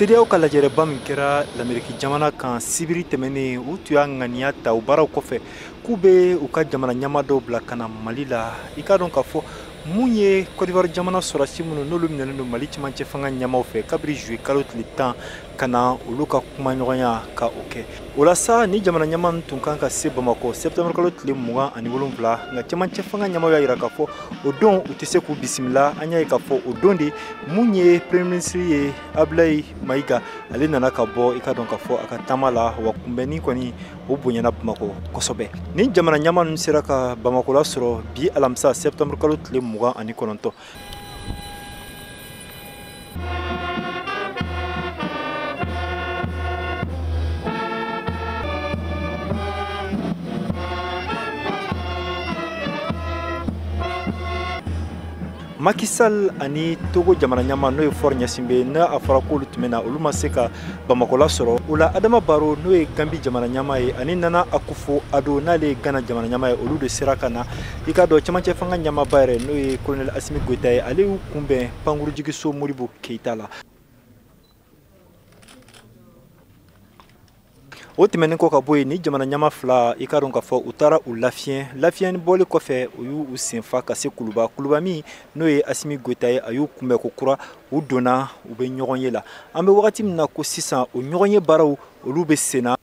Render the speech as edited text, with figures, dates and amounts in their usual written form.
CEDEAO ka lajɛrɛba min kɛra Lameriki jamana kan sibiri tɛmɛnen, u tun y'a ŋaniya ta o baaraw kɔfɛ k'u bɛ u ka jamana ɲɛmaa dɔw bila ka na Mali la. I k'a dɔn k'a fɔ mun ye Côte d'Ivoire jamana sɔrɔdasi minnu n'olu minɛlen don Mali cɛmancɛ fanga ɲɛmaaw fɛ kabiri juillet kalo tile 10 ka na olu ka kumaɲɔgɔnya ka o kɛ. O la sa, ni jamana ɲɛmaa ninnu tun kan ka se Bamakɔ septembre kalo tile 27, nka cɛmancɛ fanga ɲɛmaaw y'a jira k'a fɔ o don u tɛ se k'u bisimila. An y'a ye k'a fɔ o don de mun ye premier ministre ye Abdoulaye Maïga, ale nana ka bɔ i ka dɔn k'a fɔ a ka taama la, wa kunbɛnni kɔni o bonyana Bamakɔ kosɛbɛ. Ni jamana ɲɛmaa ninnu sera ka Bamakɔ lasɔrɔ bi alamisa septembre kalo tile 29. Macky Sall ani Togo jamana ɲɛmaa n'o ye Faure Gnassingbé, n'a a fɔra k'olu tun bɛ na, olu ma se ka Bamakɔ lasɔrɔ. O la Adama Barrow n'o ye Gambie jamana ɲɛmaa ye ani Nana Akufo-Addo n'ale ye Ghana jamana ɲɛmaa ye, olu de sera ka na. I k'a dɔn cɛmancɛ fanga ɲɛmaaba yɛrɛ n'o ye colonel Assimi Goïta ye, ale y'u kunbɛn pankurujigiso Modibo Keïta la. O tɛmɛnen kɔ ka bɔ yen, ni jamana ɲɛmaa fila i k'a dɔn k'a fɔ u taara u lafiyɛn. Lafiyɛnni bɔli kɔfɛ, u y'u senfa ka se Kuluba. Kuluba min n'o ye Assimi Goïta ye, a y'u kunbɛn ko kura, u donna u bɛ ɲɔgɔn ye la. An bɛ wagati min na ko sisan, o ɲɔgɔn ye baaraw olu bɛ sen na.